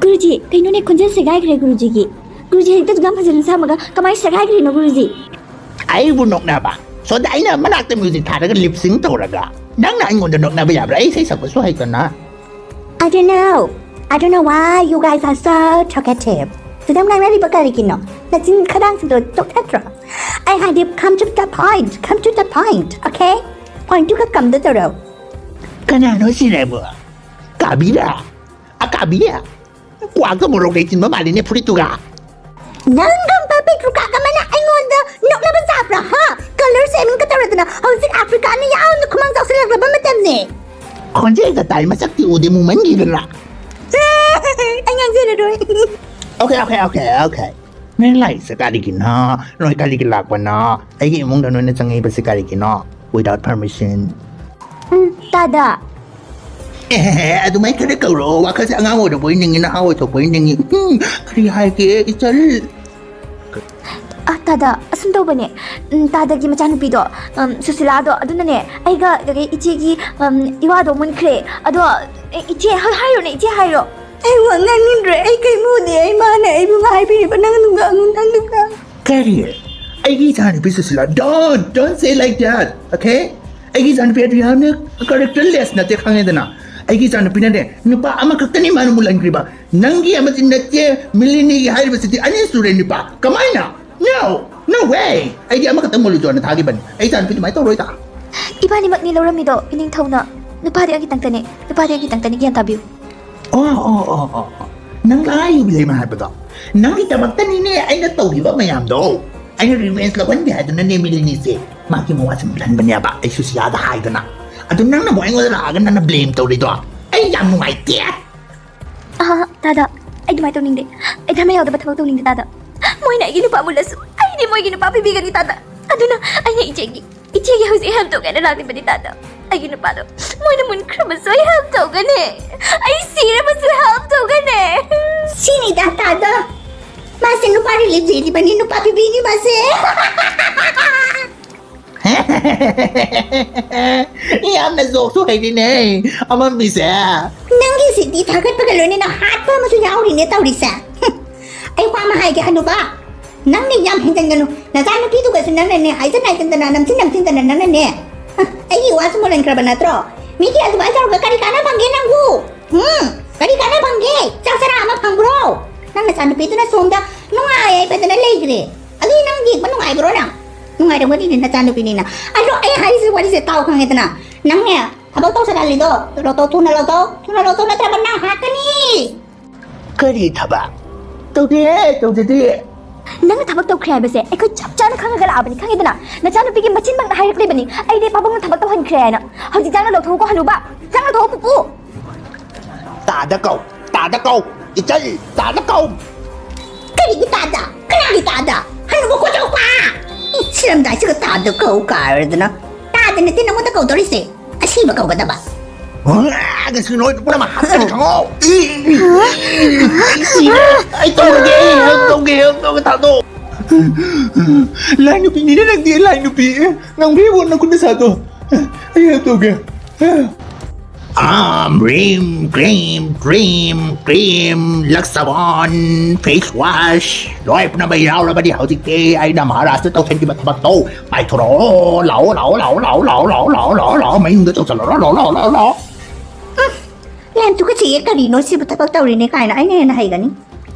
ꯒꯨꯔꯨꯖꯤ, ꯀꯩꯅꯣꯅꯦ, ꯈꯣꯟꯖꯦꯜ ꯁꯦꯒꯥꯏꯈ꯭ꯔꯦ ꯒꯨꯔꯨꯖꯤꯒꯤ꯫ ꯒꯨꯔꯨꯖꯤ, ꯍꯦꯛꯇ ꯑꯗꯨꯛ ꯌꯥꯝ ꯐꯖꯅ ꯁꯥꯝꯃꯒ ꯀꯃꯥꯏꯅ ꯁꯦꯒꯥꯏꯈ꯭ꯔꯤꯅꯣ ꯒꯨꯔꯨꯖꯤ? ꯑꯩꯕꯨ ꯅꯣꯛꯅꯕ? ꯁꯣꯝꯗ ꯑꯩꯅ ꯃꯅꯥꯛꯇ ꯃ꯭ꯌꯨꯖꯤꯛ ꯊꯥꯔꯒ ꯂꯤꯞ ꯁꯤꯡ ꯇꯧꯔꯒ ꯅꯪꯅ ꯑꯩꯉꯣꯟꯗ ꯅꯣꯛꯅꯕ ꯌꯥꯕ꯭ꯔꯥ? ꯑꯩ ꯏꯁꯩ ꯁꯛꯄꯁꯨ ꯍꯩꯇꯅ꯫ I don't know. I don't know why you guys are so talkative. ꯑꯗꯨꯝ ꯉꯥꯡꯅꯔꯤꯕ ꯀꯔꯤꯒꯤꯅꯣ? ꯅꯆꯤꯟ ꯈꯗꯥꯡꯁꯤꯡꯗꯣ ꯆꯣꯛꯊꯠꯇ꯭ꯔꯣ? ꯑꯩ ꯍꯥꯏꯗꯤ, come to the point, come to the point, okay? Point two ꯈꯛ ꯀꯝꯗ ꯇꯧꯔꯣ꯫ ꯀꯅꯥꯅꯣ ꯁꯤꯅꯕꯣ? ꯀꯥꯕꯤꯔꯥ? ꯑꯀꯥꯕꯤ? ꯀ꯭ꯋꯥꯒ ꯃꯣꯔꯣꯛ ꯂꯩꯆꯤꯟꯕ ꯃꯥꯜꯂꯤꯅꯦ ꯐꯨꯔꯤꯠꯇꯨꯒ꯫ ꯅꯪꯒꯨꯝꯕ ꯄꯤꯛꯇ꯭ꯔꯨ ꯀꯥꯛ ꯑꯃꯅ ꯑꯩꯉꯣꯟꯗ ꯅꯣꯛꯅꯕ ꯁꯥꯕ꯭ꯔꯥ, ꯍꯥ? Colour shaming ꯀ ꯇꯧꯔꯗꯅ ꯍꯧꯖꯤꯛ ꯑꯐ꯭ꯔꯤꯀꯥꯅ ꯌꯥꯝꯅ ꯈꯨꯃꯥꯡ ꯆꯥꯎꯁꯤꯜꯂꯛꯂꯕ ꯃꯇꯝꯅꯦ꯫ ꯈꯣꯟꯖꯦꯜꯒ ꯇꯥꯏ, ꯃꯁꯛꯇꯤ ꯎꯗꯦ, ꯃꯨꯃꯟꯈꯤꯗꯅ꯫ ꯑꯩ ꯉꯥꯡꯖꯔꯔꯣꯏ꯫ Okay, okay, okay, okay. ꯅꯣꯏ ꯂꯥꯛꯏꯁꯦ ꯀꯔꯤꯒꯤꯅꯣ? ꯅꯣꯏ ꯀꯔꯤꯒꯤ ꯂꯥꯛꯄꯅꯣ? ꯑꯩꯒꯤ ꯏꯃꯨꯡꯗ ꯅꯣꯏꯅ ꯆꯪꯉꯛꯏꯕꯁꯦ ꯀꯔꯤꯒꯤꯅꯣ? Without permission. ꯎꯝ, ꯇꯥꯗ꯫ ꯑꯦ, ꯑꯗꯨꯃꯥꯏꯅ ꯈꯔ ꯀꯧꯔꯛꯑꯣ꯫ ꯋꯥꯈꯜꯁꯦ ꯑꯉꯥꯡ ꯑꯣꯏꯔꯕꯣꯏ ꯅꯤꯡꯉꯤ, ꯅꯍꯥ ꯑꯣꯏꯊꯣꯛꯄꯣꯏ ꯅꯤꯡꯉꯤ꯫ ꯎꯝ, ꯀꯔꯤ ꯍꯥꯏꯒꯦ, ꯏꯆꯜ? ꯑ, ꯇꯥꯗ, ꯑꯁꯨꯝ ꯇꯧꯕꯅꯦ꯫ ꯎꯝ, ꯇꯥꯗꯒꯤ ꯃꯆꯥꯅꯨꯄꯤꯗꯣ, ꯎꯝ, ꯁꯨꯁꯤꯂꯥꯗꯣ, ꯑꯗꯨꯅꯅꯦ, ꯑꯩꯒ, ꯑꯗꯒꯤ ꯏꯆꯦꯒꯤ, ꯎꯝ, ꯏꯋꯥꯗꯣ ꯃꯨꯟꯈ꯭ꯔꯦ꯫ ꯑꯗꯣ, ꯑꯦ, ꯏꯆꯦ, ꯍꯥꯏ-, ꯍꯥꯏꯔꯣꯅꯦ, ꯏꯆꯦ, ꯍꯥꯏꯔꯣ꯫ ꯑꯩ ꯋꯥ ꯉꯥꯡꯅꯤꯡꯗ꯭ꯔꯦ꯫ ꯑꯩ ꯀꯩꯝ ꯎꯗꯦ꯫ ꯑꯩ ꯃꯥꯅ ꯑꯩꯕꯨ ꯉꯥꯏꯕꯤꯔꯤꯕ꯫ ꯅꯪ ꯑꯗꯨꯝ ꯉꯥꯡꯉꯨ, ꯅꯪ ꯑꯗꯨꯝ ꯉꯥꯡꯉꯨ꯫ ꯀꯔꯤ? ꯑꯩꯒꯤ ꯏꯆꯥꯅꯨꯄꯤ Sushila? Don't, don't say like that, okay? ꯑꯩꯒꯤ ꯏꯆꯥꯅꯨꯄꯤ ꯑꯗꯨ ꯌꯥꯝꯅ characterless ꯅꯠꯇꯦ, ꯈꯪꯉꯦꯗꯅ꯫ ꯑꯩꯒꯤ ꯏꯆꯥꯅꯨꯄꯤꯅꯅꯦ, ꯅꯨꯄꯥ ꯑꯃꯈꯛꯇꯅꯤ ꯃꯥꯅ ꯃꯨꯜꯍꯟꯈ꯭ꯔꯤꯕ꯫ ꯅꯪꯒꯤ ꯑꯃꯗꯤ ꯅꯠꯇꯦ, ꯃꯤꯂꯤꯅꯤꯒꯤ ꯍꯥꯏꯔꯤꯕꯁꯤꯗꯤ ꯑꯅꯤ ꯁꯨꯔꯦ ꯅꯨꯄꯥ꯫ ꯀꯃꯥꯏꯅ? No, no way! ꯑꯩꯗꯤ ꯑꯃꯈꯛꯇꯪ ꯃꯨꯜꯂꯨ ꯆꯣꯅ ꯊꯥꯈꯤꯕꯅꯤ꯫ ꯑꯩ ꯏꯆꯥꯅꯨꯄꯤ ꯑꯗꯨꯃꯥꯏꯅ ꯇꯧꯔꯣꯏꯗ꯫ ꯏꯕꯥꯅꯤꯃꯛꯅꯤ ꯂꯧꯔꯝꯃꯤꯗꯣ, ꯏꯅꯤꯡꯊꯧꯅ꯫ ꯅꯨꯄꯥꯗꯤ ꯑꯩꯒꯤ ꯇꯪꯇꯅꯦ, ꯅꯨꯄꯥꯗꯤ ꯑꯩꯒꯤ ꯇꯪꯇꯅꯤ, ꯒ꯭ꯌꯥꯟ ꯇꯥꯕꯤꯌꯨ꯫ ꯑꯣ, ꯑꯣ, ꯑꯣ, ꯑꯣ, ꯑꯣ꯫ ꯅꯪ ꯂꯥꯏ ꯌꯨꯕꯤ ꯂꯩꯃ ꯍꯥꯏꯕꯗꯣ? ꯅꯪꯒꯤꯗꯃꯛꯇꯅꯤꯅꯦ ꯑꯩꯅ ꯇꯧꯔꯤꯕ ꯃꯌꯥꯝꯗꯣ꯫ ꯑꯩꯅ revenge ꯂꯧꯍꯟꯒꯦ ꯍꯥꯏꯗꯨꯅꯅꯦ ꯃꯤꯂꯤꯅꯤꯁꯦ꯫ ꯃꯥꯒꯤ ꯃꯋꯥꯁꯦ ꯃꯨꯜꯍꯟꯕꯅꯦꯕ, ꯑꯩ ꯁꯨꯁꯤꯂꯥꯗ ꯍꯥꯏꯗꯅ꯫ ꯑꯗꯨ ꯅꯪꯅ ꯑꯃꯨꯛ ꯑꯩꯉꯣꯟꯗ ꯂꯥꯛꯑꯒ ꯅꯪꯅ blame ꯇꯧꯔꯤꯗꯣ, ꯑꯩ ꯌꯥꯝ ꯅꯨꯡꯉꯥꯏꯇꯦ꯫ ꯑꯍꯥ, ꯇꯥꯗ, ꯑꯩ ꯑꯗꯨꯃꯥꯏꯅ ꯇꯧꯅꯤꯡꯗꯦ꯫ ꯑꯩ ꯙꯔꯃ ꯌꯥꯎꯗꯕ ꯊꯕꯛ ꯇꯧꯅꯤꯡꯗꯦ, ꯇꯥꯗ꯫ ꯃꯣꯏꯅ ꯑꯩꯒꯤ ꯅꯨꯄꯥ ꯃꯨꯜꯂꯁꯨ ꯑꯩꯗꯤ ꯃꯣꯏꯒꯤ ꯅꯨꯄꯥ ꯄꯤꯕꯤꯒꯅꯤ, ꯇꯥꯗ꯫ ꯑꯗꯨꯅ ꯑꯩꯅ ꯏꯆꯦꯒꯤ, ꯏꯆꯦꯒꯤ ꯍꯧꯖꯤꯛ help ꯇꯧꯒꯦꯅ ꯂꯥꯛꯂꯤꯕꯅꯤ, ꯇꯥꯗ꯫ ꯑꯩꯒꯤ ꯅꯨꯄꯥꯗꯣ ꯃꯣꯏꯅ ꯃꯨꯟꯈ꯭ꯔꯕꯁꯨ ꯑꯩ help ꯇꯧꯒꯅꯤ꯫ ꯑꯩ ꯁꯤꯔꯕꯁꯨ help ꯇꯧꯒꯅꯤ꯫ ꯁꯤꯅꯤꯗ, ꯇꯥꯗ꯫ ꯃꯥꯁꯦ ꯅꯨꯄꯥ relief ꯊꯤꯔꯤꯕꯅꯤ, ꯅꯨꯄꯥ ꯄꯤꯕꯤꯅꯤ ꯃꯥꯁꯦ꯫ ꯌꯥꯝꯅ ꯖꯣꯛꯁꯨ ꯍꯩꯔꯤꯅꯦ ꯑꯃꯝꯕꯤꯁꯦ꯫ ꯅꯪꯒꯤꯁꯤꯗꯤ ꯊꯥꯒꯠꯄꯒ ꯂꯣꯏꯅꯅ ꯍꯥꯠꯄ ꯑꯃꯁꯨ ꯌꯥꯎꯔꯤꯅꯦ ꯇꯧꯔꯤꯁꯦ꯫ ꯍꯨꯝ, ꯑꯩ ꯋꯥ ꯑꯃ ꯍꯥꯏꯒꯦ ꯍꯅꯨꯕ, ꯅꯪꯅ ꯌꯥꯝ ꯍꯦꯟꯖꯟꯒꯅꯨ꯫ ꯅꯆꯥꯅꯨꯄꯤꯗꯨꯒꯁꯨ ꯅꯪꯅꯅꯦ ꯍꯥꯏꯖꯟ ꯍꯥꯏꯖꯟꯗꯅ, ꯅꯝꯊꯤꯟ ꯅꯝꯊꯤꯟꯗꯅ ꯅꯪꯅꯅꯦ꯫ ꯍ, ꯑꯩꯒꯤ ꯋꯥꯁꯨ ꯃꯨꯜꯍꯟꯈ꯭ꯔꯕ ꯅꯠꯇ꯭ꯔꯣ? ꯃꯤꯗꯤ ꯑꯗꯨꯃꯥꯏꯅ ꯇꯧꯔꯒ ꯀꯔꯤ ꯀꯥꯟꯅ ꯐꯪꯒꯦ ꯅꯪꯕꯨ? ꯎꯝ, ꯀꯔꯤ ꯀꯥꯟꯅ ꯐꯪꯒꯦ? ꯆꯥꯛ ꯆꯔꯥ ꯑꯃ ꯐꯪꯕ꯭ꯔꯣ? ꯅꯪ ꯅꯆꯥꯅꯨꯄꯤꯗꯨꯅ ꯁꯣꯝꯗ ꯅꯨꯡꯉꯥꯏ ꯍꯥꯏꯗꯅ ꯂꯩꯈ꯭ꯔꯦ꯫ ꯑꯗꯨꯗꯤ ꯅꯪ ꯌꯦꯡꯕ ꯅꯨꯡꯉꯥꯏꯕ꯭ꯔꯣ ꯅꯪ? ꯅꯨꯡꯉꯥꯏꯔꯝꯒꯅꯤꯅꯦ ꯅꯆꯥꯅꯨꯄꯤꯅꯤꯅ꯫ ꯑꯗꯣ ꯑꯩ ꯍꯥꯏꯔꯤꯁꯦ ꯋꯥꯔꯤꯁꯦ ꯇꯥꯎ ꯈꯪꯉꯦꯗꯅ꯫ ꯅꯪꯅꯦ ꯊꯕꯛ ꯇꯧꯁꯜꯍꯜꯂꯤꯗꯣ ꯂꯧꯊꯣꯛ, ꯊꯨꯅ ꯂꯧꯊꯣꯛ, ꯊꯨꯅ ꯂꯧꯊꯣꯛ, ꯅꯠꯇ꯭ꯔꯕ ꯅꯪ ꯍꯥꯠꯀꯅꯤ꯫ ꯀꯔꯤ ꯊꯕꯛ? ꯇꯧꯗꯦ, ꯇꯧꯖꯗꯦ꯫ ꯅꯪꯅ ꯊꯕꯛ ꯇꯧꯈ꯭ꯔꯦ ꯍꯥꯏꯕꯁꯦ ꯑꯩꯈꯣꯏ ꯆꯞ ꯆꯥꯅ ꯈꯪꯉꯒ ꯂꯥꯛꯑꯕꯅꯤ, ꯈꯪꯉꯤꯗꯅ? ꯅꯆꯥꯅꯨꯄꯤꯒꯤ ꯃꯆꯤꯟꯃꯛꯅ ꯍꯥꯏꯔꯛꯂꯤꯕꯅꯤ, "ꯑꯩꯗꯤ ꯄꯥꯕꯨꯡꯅ ꯊꯕꯛ ꯇꯧꯍꯟꯈ꯭ꯔꯦ" ꯍꯥꯏꯅ꯫ ꯍꯧꯖꯤꯛ ꯆꯪꯅ ꯂꯧꯊꯣꯛꯎꯀꯣ ꯍꯅꯨꯕ, ꯆꯪꯅ ꯂꯧꯊꯣꯛꯑꯣ ꯄꯨꯄꯨ꯫ ꯇꯥꯗ ꯀꯧ, ꯇꯥꯗ ꯀꯧ, ꯏꯆꯜ, ꯇꯥꯗ ꯀꯧ꯫ ꯀꯔꯤꯒꯤ ꯇꯥꯗ? ꯀꯅꯥꯒꯤ ꯇꯥꯗ? ꯍꯅꯨꯕ ꯀꯣꯆꯧꯄꯥ! ꯏ, ꯁꯤꯔꯝꯗꯥꯏꯁꯤꯒ ꯇꯥꯗ ꯀꯧ ꯀꯥꯏꯔꯗꯅ꯫ ꯇꯥꯗ ꯅꯠꯇꯦ ꯅꯉꯣꯟꯗ ꯀꯧꯗꯧꯔꯤꯁꯦ꯫ ꯑꯁꯤꯕ ꯀꯧꯒꯗꯕ꯫ ꯉꯁꯤ ꯅꯣꯏ ꯄꯨꯝꯅꯃꯛ ꯍꯥꯠꯀꯅꯤ ꯈꯪꯉꯣ꯫ ꯏ, ꯏ, ꯏ, ꯑꯩ ꯁꯤꯔꯦ꯫ ꯑꯩ ꯇꯧꯔꯒꯦ, ꯑꯩ ꯇꯧꯒꯦ, ꯑꯩ ꯇꯧꯒꯦ, ꯇꯥꯗꯣ꯫ ꯂꯥꯏ ꯅꯨꯄꯤꯅꯤꯅꯦ ꯅꯪꯗꯤ, ꯂꯥꯏ ꯅꯨꯄꯤ꯫ ꯉꯝꯈ꯭ꯔꯦ ꯏꯕꯣ, ꯅꯈꯨꯠ ꯅꯁꯥꯗꯣ꯫ ꯑꯩ ꯇꯧꯒꯦ꯫ ꯑꯥꯝ ꯔꯤꯝ ꯀ꯭ꯔꯤꯝ ꯀ꯭ꯔꯤꯝ ꯀ꯭ꯔꯤꯝ ꯂꯛꯁꯕꯣꯟ ꯐꯦꯁ ꯋꯥꯁ ꯂꯣꯏ ꯄꯨꯝꯅꯃꯛ ꯌꯥꯎꯔꯕꯗꯤ ꯍꯧꯖꯤꯛꯇꯤ ꯑꯩꯅ ꯃꯍꯥꯔꯥꯖꯇ ꯇꯧꯁꯤꯟꯈꯤꯕ ꯊꯕꯛꯇꯣ ꯄꯥꯏꯊꯣꯔꯛꯑꯣ꯫ ꯂꯥꯛꯑꯣ, ꯂꯥꯛꯑꯣ, ꯂꯥꯛꯑꯣ, ꯂꯥꯛꯑꯣ, ꯂꯥꯛꯑꯣ, ꯃꯌꯨꯝꯗ ꯆꯪꯁꯜꯂꯣ, ꯂꯥꯛꯑꯣ, ꯂꯥꯛꯑꯣ, ꯂꯥꯛꯑꯣ, ꯂꯥꯛꯑꯣ, ꯂꯥꯛꯑꯣ꯫ ꯎꯝ, ꯌꯥꯝ ꯇꯨꯀꯠꯆꯩꯌꯦ, ꯀꯔꯤꯅꯣ ꯁꯤꯕꯨ ꯊꯕꯛ ꯇꯧꯔꯤꯅꯦ ꯀꯥꯏꯅ ꯑꯩꯅ ꯍꯦꯟꯅ ꯍꯩꯒꯅꯤ꯫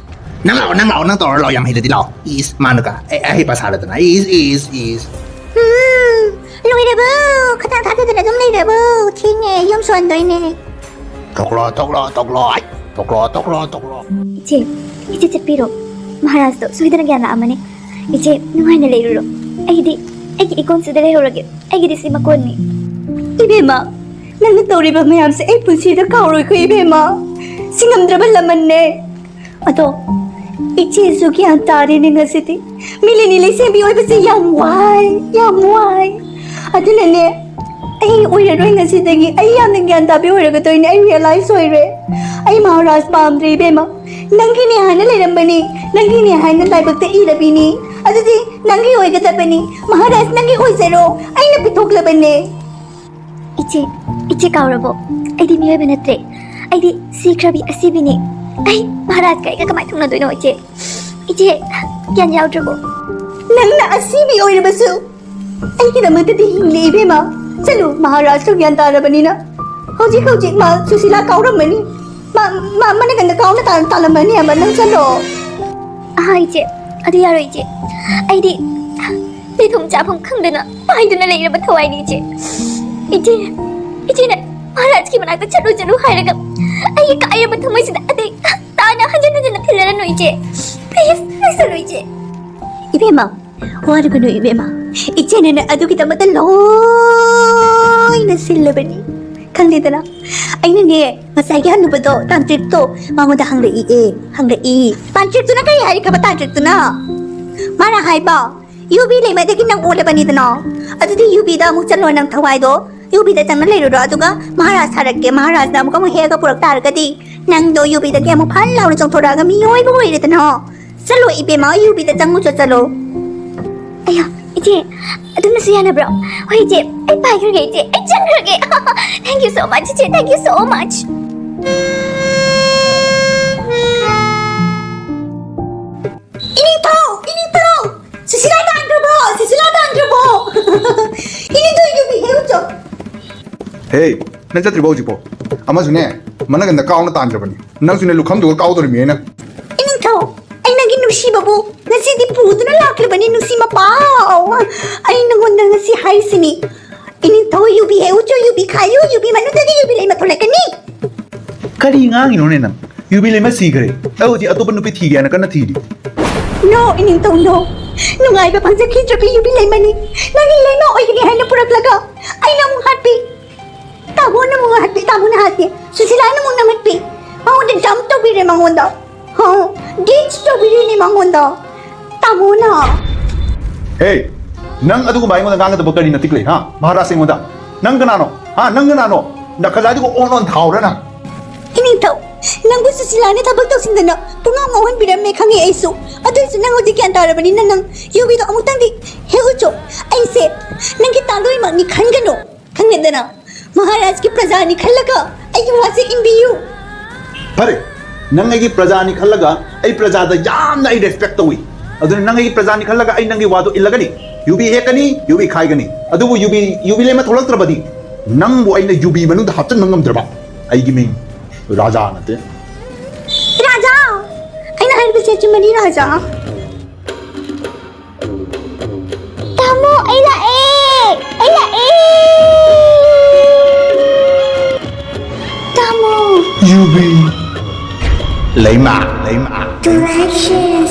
ꯅꯪ ꯂꯥꯛꯑꯣ, ꯅꯪ ꯂꯥꯛꯑꯣ, ꯅꯪ ꯇꯧꯔ ꯂꯥꯛꯑꯣ, ꯌꯥꯝ ꯍꯩꯗꯗꯤ ꯂꯥꯛꯑꯣ꯫ ꯏꯁ, ꯃꯥꯅ ꯀ-, ꯑꯩ, ꯑꯍꯩꯄꯥ ꯁꯥꯔꯗꯅ꯫ ꯏꯁ, ꯏꯁ, ꯏꯁ꯫ ꯎꯝ, ꯂꯣꯏꯔꯕꯣ? ꯈꯗꯥꯡ ꯊꯥꯗꯗꯅ ꯑꯗꯨꯝ ꯂꯩꯔꯕꯣ? ꯊꯦꯡꯉꯦ, ꯌꯨꯝ ꯁꯣꯟꯗꯣꯏꯅꯦ꯫ ꯊꯣꯛꯂꯣ, ꯊꯣꯛꯂꯣ, ꯊꯣꯛꯂꯣ, ꯑꯩ, ꯊꯣꯛꯂꯣ, ꯊꯣꯛꯂꯣ, ꯊꯣꯛꯂꯣ꯫ ꯏꯆꯦ, ꯏꯆꯦ ꯆꯠꯄꯤꯔꯣ꯫ ꯃꯍꯥꯔꯥꯖꯇꯣ ꯁꯣꯏꯗꯅ ꯒ꯭ꯌꯥꯟ ꯂꯥꯛꯑꯝꯃꯅꯤ꯫ ꯏꯆꯦ, ꯅꯨꯡꯉꯥꯏꯅ ꯂꯩꯔꯨꯔꯣ꯫ ꯑꯩꯗꯤ ꯑꯩꯒꯤ ꯏꯀꯣꯟꯁꯤꯗ ꯂꯩꯍꯧꯔꯒꯦ꯫ ꯑꯩꯒꯤꯗꯤ ꯁꯤ ꯃꯀꯣꯟꯅꯤ꯫ ꯏꯕꯦꯝꯃ, ꯅꯪꯅ ꯇꯧꯔꯤꯕ ꯃꯌꯥꯝꯁꯦ ꯑꯩ ꯄꯨꯟꯁꯤꯗ ꯀꯥꯎꯔꯣꯏꯀꯣ ꯏꯕꯦꯝꯃ꯫ ꯁꯤꯡꯉꯝꯗ꯭ꯔꯕ ꯂꯃꯟꯅꯦ꯫ ꯑꯗꯣ ꯏꯆꯦꯁꯨ ꯒ꯭ꯌꯥꯟ ꯇꯥꯔꯦꯅꯦ ꯉꯁꯤꯗꯤ꯫ ꯃꯤꯂꯤꯅꯤ ꯂꯩꯁꯦꯝꯕꯤ ꯑꯣꯏꯕꯁꯦ ꯌꯥꯝ ꯋꯥꯏ, ꯌꯥꯝ ꯋꯥꯏ꯫ ꯑꯗꯨꯅꯅꯦ, ꯑꯩ ꯑꯣꯏꯔꯔꯣꯏ ꯉꯁꯤꯗꯒꯤ꯫ ꯑꯩ ꯌꯥꯝꯅ ꯒ꯭ꯌꯥꯟ ꯇꯥꯕꯤ ꯑꯣꯏꯔꯒꯗꯣꯏꯅꯦ꯫ ꯑꯩ ꯔꯤꯌꯦꯂꯥꯏꯁ ꯑꯣꯏꯔꯦ꯫ ꯑꯩ ꯃꯍꯥꯔꯥꯖ ꯄꯥꯝꯗ꯭ꯔꯦ ꯏꯕꯦꯝꯃ꯫ ꯅꯪꯒꯤꯅꯦ ꯍꯥꯏꯅ ꯂꯩꯔꯝꯕꯅꯤ, ꯅꯪꯒꯤꯅꯦ ꯍꯥꯏꯅ ꯂꯥꯏꯕꯛꯇ ꯏꯔꯕꯤꯅꯤ꯫ ꯑꯗꯨꯗꯤ ꯅꯪꯒꯤ ꯑꯣꯏꯒꯗꯕꯅꯤ꯫ ꯃꯍꯥꯔꯥꯖ, ꯅꯪꯒꯤ ꯑꯣꯏꯖꯔꯣ꯫ ꯑꯩꯅ ꯄꯤꯊꯣꯛꯂꯕꯅꯦ꯫ ꯏꯆꯦ, ꯏꯆꯦ ꯀꯥꯎꯔꯕꯣ? ꯑꯩꯗꯤ ꯃꯤꯑꯣꯏꯕ ꯅꯠꯇ꯭ꯔꯦ꯫ ꯑꯩꯗꯤ ꯁꯤꯈ꯭ꯔꯕꯤ ꯑꯁꯤꯕꯤꯅꯤ꯫ ꯑꯩ ꯃꯍꯥꯔꯥꯖꯀ ꯑꯩꯒ ꯀꯃꯥꯏꯅ ꯊꯨꯡꯅꯗꯣꯏꯅꯣ ꯏꯆꯦ? ꯏꯆꯦ, ꯒ꯭ꯌꯥꯟ ꯌꯥꯎꯗ꯭ꯔꯕꯣ? ꯅꯪꯅ ꯑꯁꯤꯕꯤ ꯑꯣꯏꯔꯕꯁꯨ ꯑꯩꯒꯤꯗꯃꯛꯇꯗꯤ ꯍꯤꯡꯂꯤ ꯏꯕꯦꯝꯃ꯫ ꯆꯠꯂꯨ, ꯃꯍꯥꯔꯥꯖꯁꯨ ꯒ꯭ꯌꯥꯟ ꯇꯥꯔꯕꯅꯤꯅ꯫ ꯍꯧꯖꯤꯛ ꯍꯧꯖꯤꯛ ꯃꯥ ꯁꯨꯁꯤꯂꯥ ꯀꯥꯎꯔꯝꯃꯅꯤ꯫ ꯃꯥ, ꯃꯥ ꯃꯅꯒꯟꯗ ꯀꯥꯎꯅ ꯇꯥ-, ꯇꯥꯜꯂꯝꯃꯅꯤ ꯍꯥꯏꯕ꯫ ꯅꯪ ꯆꯠꯂꯣ꯫ ꯑꯍꯥ, ꯏꯆꯦ, ꯑꯗꯨ ꯌꯥꯔꯣꯏ, ꯏꯆꯦ꯫ ꯑꯩꯗꯤ ꯂꯩꯐꯝ ꯆꯥꯐꯝ ꯈꯪꯗꯅ ꯄꯥꯏꯗꯨꯅ ꯂꯩꯔꯕ ꯊꯋꯥꯏꯅꯤ, ꯏꯆꯦ꯫ ꯏꯆꯦ, ꯏꯆꯦꯅ ꯃꯍꯥꯔꯥꯖꯀꯤ ꯃꯅꯥꯛꯇ ꯆꯠꯂꯨ, ꯆꯠꯂꯨ ꯍꯥꯏꯔꯒ ꯑꯩꯒꯤ ꯀꯥꯏꯔꯕ ꯊꯃꯣꯏꯁꯤꯗ ꯑꯇꯩ ꯇꯥꯅ ꯍꯟꯖꯤꯟ ꯍꯟꯖꯤꯟꯅ ꯊꯤꯜꯂꯔꯅꯨ, ꯏꯆꯦ꯫ Please, ꯂꯩꯁꯜꯂꯨ, ꯏꯆꯦ꯫ ꯏꯕꯦꯝꯃ, ꯋꯥꯔꯨꯒꯅꯨ ꯏꯕꯦꯝꯃ, ꯏꯆꯦꯅꯅꯦ ꯑꯗꯨꯒꯤꯗꯃꯛꯇ ꯂꯣꯏꯅ ꯁꯤꯜꯂꯕꯅꯤ꯫ ꯈꯪꯗꯦꯗꯅ, ꯑꯩꯅꯅꯦ ꯉꯁꯥꯏꯒꯤ ꯍꯟꯅꯨꯕꯗꯣ, ꯇꯥꯟꯇ꯭ꯔꯤꯛꯇꯣ, ꯃꯉꯣꯟꯗ ꯍꯪꯂꯛꯏ, ꯑꯦ, ꯍꯪꯂꯛꯏ꯫ ꯇꯥꯟꯇ꯭ꯔꯤꯛꯇꯨꯅ ꯀꯔꯤ ꯍꯥꯏꯔꯛꯈ꯭ꯔꯕ? ꯇꯥꯟꯇ꯭ꯔꯤꯛꯇꯨꯅ ꯃꯥꯅ ꯍꯥꯏꯕ, "ꯌꯨꯕꯤ ꯂꯩꯃꯗꯒꯤ ꯅꯪ ꯑꯣꯜꯂꯕꯅꯤꯗꯅ, ꯑꯗꯨꯗꯤ ꯌꯨꯕꯤꯗ ꯑꯃꯨꯛ ꯆꯠꯂꯣ, ꯅꯪ ꯊꯋꯥꯏꯗꯣ ꯌꯨꯕꯤꯗ ꯆꯪꯅ ꯂꯩꯔꯨꯔꯣ, ꯑꯗꯨꯒ ꯃꯍꯥꯔꯥꯖ ꯁꯥꯔꯛꯀꯦ, ꯃꯍꯥꯔꯥꯖꯅ ꯑꯃꯨꯛ ꯑꯃꯨꯛ ꯍꯦꯛꯑꯒ ꯄꯨꯔꯛ ꯇꯥꯔꯒꯗꯤ ꯅꯪꯗꯣ ꯌꯨꯕꯤꯗꯒꯤ ꯑꯃꯨꯛ ꯐꯟ ꯂꯥꯎꯅ ꯆꯣꯡꯊꯣꯔꯛꯑꯒ ꯃꯤꯑꯣꯏꯕ ꯑꯣꯏꯔꯦꯗꯅ꯫ ꯆꯠꯂꯣ ꯏꯕꯦꯝꯃ, ꯌꯨꯕꯤꯗ ꯆꯪꯉꯨ ꯆꯠ-, ꯆꯠꯂꯣ꯫" ꯑꯌꯥ, ꯏꯆꯦ, ꯑꯗꯨꯅꯁꯨ ꯌꯥꯅꯕ꯭ꯔꯣ? ꯍꯣꯏ ꯏꯆꯦ, ꯑꯩ ꯄꯥꯏꯈ꯭ꯔꯒꯦ ꯏꯆꯦ, ꯑꯩ ꯆꯪꯈ꯭ꯔꯒꯦ꯫ Thank you so much ꯏꯆꯦ, thank you so much꯫ ꯏꯅꯤꯡꯊꯧ, ꯏꯅꯤꯡꯊꯧ! Sushila ꯇꯥꯟꯈ꯭ꯔꯕꯣ? Sushila ꯇꯥꯟꯈ꯭ꯔꯕꯣ? ꯏꯅꯤꯡꯊꯧ, ꯌꯨꯕꯤ ꯍꯦꯛꯎꯆꯣ꯫ ꯍꯦ, ꯅꯪ ꯆꯠꯇ꯭ꯔꯤꯕꯣ ꯍꯧꯖꯤꯛꯐꯥꯎ? ꯑꯃꯁꯨꯅꯦ, ꯃꯅꯒꯟꯗ ꯀꯥꯎꯅ ꯇꯥꯟꯈ꯭ꯔꯕꯅꯤ꯫ ꯅꯪꯁꯨꯅꯦ, ꯂꯨꯈꯝꯗꯨꯒ ꯀꯥꯎꯗꯣꯔꯤꯃꯤ ꯑꯩꯅ꯫ ꯏꯅꯤꯡꯊꯧ, ꯑꯩ ꯅꯪꯒꯤ ꯅꯨꯡꯁꯤꯕꯕꯨ ꯉꯁꯤꯗꯤ ꯄꯨꯗꯨꯅ ꯂꯥꯛꯂꯕꯅꯤ, ꯅꯨꯡꯁꯤ ꯃꯄꯥꯎ꯫ ꯑꯩ ꯅꯉꯣꯟꯗ ꯉꯁꯤ ꯍꯥꯏꯁꯤꯅꯤ, ꯏꯅꯤꯡꯊꯧ, ꯌꯨꯕꯤ ꯍꯦꯛꯎꯆꯣ, ꯌꯨꯕꯤ ꯈꯥꯏꯌꯨ, ꯌꯨꯕꯤ ꯃꯅꯨꯡꯗꯒꯤ ꯌꯨꯕꯤ ꯂꯩꯃ ꯊꯣꯛꯂꯛꯀꯅꯤ꯫ ꯀꯔꯤ ꯉꯥꯡꯉꯤꯅꯣꯅꯦ ꯅꯪ? ꯌꯨꯕꯤ ꯂꯩꯃ ꯁꯤꯈ꯭ꯔꯦ꯫ ꯑꯩ ꯍꯧꯖꯤꯛ ꯑꯇꯣꯞꯄ ꯅꯨꯄꯤ ꯊꯤꯒꯦ ꯍꯥꯏꯅ ꯀꯟꯅ ꯊꯤꯔꯤ꯫ No, ꯏꯅꯤꯡꯊꯧ, no꯫ ꯅꯨꯡꯉꯥꯏꯕ ꯐꯪꯖꯈꯤꯗ꯭ꯔꯕꯤ ꯌꯨꯕꯤ ꯂꯩꯃꯅꯤ꯫ ꯅꯪꯒꯤ ꯂꯩꯃ ꯑꯣꯏꯒꯅꯤ ꯍꯥꯏꯅ ꯄꯨꯔꯛꯂꯒ ꯑꯩꯅ ꯑꯃꯨꯛ ꯍꯥꯠꯄꯤ꯫ ꯇꯥꯃꯣꯅ ꯑꯃꯨꯛ ꯍꯥꯠꯄꯤ, ꯇꯥꯃꯣꯅ ꯍꯥꯠꯄꯤ꯫ ꯁꯨꯁꯤꯂꯥꯅ ꯑꯃꯨꯛ ꯅꯝꯍꯠꯄꯤ꯫ ꯃꯉꯣꯟꯗ dump ꯇꯧꯕꯤꯔꯦ ꯃꯉꯣꯟꯗ꯫ ꯍꯣ, ditch ꯇꯧꯕꯤꯔꯤꯅꯦ ꯃꯉꯣꯟꯗ꯫ ꯇꯥꯃꯣꯅ꯫ ꯍꯦ, ꯅꯪ ꯑꯗꯨꯒꯨꯝꯕ ꯑꯩꯉꯣꯟꯗ ꯉꯥꯡꯒꯗꯕ ꯀꯔꯤ ꯅꯇꯤꯛ ꯂꯩ, ꯍꯥ? ꯃꯍꯥꯔꯥꯖ ꯑꯩꯉꯣꯟꯗ꯫ ꯅꯪ ꯀꯅꯥꯅꯣ? ꯍꯥ? ꯅꯪ ꯀꯅꯥꯅꯣ? ꯅꯈꯖꯥꯏꯗꯨꯒ ꯑꯣꯟ ꯑꯣꯟ ꯊꯥꯎꯔ ꯅꯪ? ꯏꯅꯤꯡꯊꯧ, ꯅꯪꯕꯨ ꯁꯨꯁꯤꯂꯥꯅ ꯊꯕꯛ ꯇꯧꯁꯤꯟꯗꯅ ꯄꯨꯡꯉꯥꯎ ꯉꯥꯎꯍꯟꯕꯤꯔꯝꯃꯦ, ꯈꯪꯉꯦ ꯑꯩꯁꯨ꯫ ꯑꯗꯨꯏꯁꯨ ꯅꯪ ꯍꯧꯖꯤꯛ ꯒ꯭ꯌꯥꯟ ꯇꯥꯔꯕꯅꯤꯅ ꯅꯪ ꯌꯨꯕꯤꯗꯣ ꯑꯃꯨꯛꯇꯪꯗꯤ ꯍꯦꯛꯎꯆꯣ꯫ ꯑꯩꯁꯦ ꯅꯪꯒꯤ ꯇꯥꯂꯣꯏꯃꯛꯅꯤ ꯈꯟꯒꯅꯨ, ꯈꯪꯉꯦꯗꯅ? ꯃꯍꯥꯔꯥꯖꯀꯤ ꯄ꯭ꯔꯖꯥꯅꯤ ꯈꯜꯂꯒ ꯑꯩꯒꯤ ꯋꯥꯁꯦ ꯏꯟꯕꯤꯌꯨ꯫ ꯐꯔꯦ, ꯅꯪ ꯑꯩꯒꯤ ꯄ꯭ꯔꯖꯥꯅꯤ ꯈꯜꯂꯒ ꯑꯩ ꯄ꯭ꯔꯖꯥꯗ ꯌꯥꯝꯅ ꯑꯩ ꯔꯦꯁꯄꯦꯛ ꯇꯧꯏ꯫ ꯑꯗꯨꯅ ꯅꯪ ꯑꯩꯒꯤ ꯄ꯭ꯔꯖꯥꯅꯤ ꯈꯜꯂꯒ ꯑꯩ ꯅꯪꯒꯤ ꯋꯥꯗꯣ ꯏꯜꯂꯒꯅꯤ꯫ ꯌꯨꯕꯤ ꯍꯦꯛꯀꯅꯤ, ꯌꯨꯕꯤ ꯈꯥꯏꯒꯅꯤ꯫ ꯑꯗꯨꯕꯨ ꯌꯨꯕꯤ, ꯌꯨꯕꯤ ꯂꯦꯝꯃ ꯊꯣꯛꯂꯛꯇ꯭ꯔꯕꯗꯤ ꯅꯪꯕꯨ ꯑꯩꯅ ꯌꯨꯕꯤ ꯃꯅꯨꯡꯗ ꯍꯥꯞꯆꯤꯟꯕ ꯉꯝꯗ꯭ꯔꯕ꯫ ꯑꯩꯒꯤ ꯃꯤꯡ ꯔꯥꯖꯥ ꯅꯠꯇꯦ꯫ ꯔꯥꯖꯥ! ꯑꯩꯅ ꯍꯥꯏꯔꯤꯕꯁꯦ ꯑꯆꯨꯝꯕꯅꯤ, ꯔꯥꯖꯥ꯫ ꯇꯥꯃꯣ, ꯑꯩ ꯂꯥꯛꯑꯦ! ꯑꯩ ꯂꯥꯛꯑꯦ! ꯇꯥꯃꯣ! ꯌꯨꯕꯤ꯫ ꯂꯩꯃ, ꯂꯩꯃ꯫ Direction.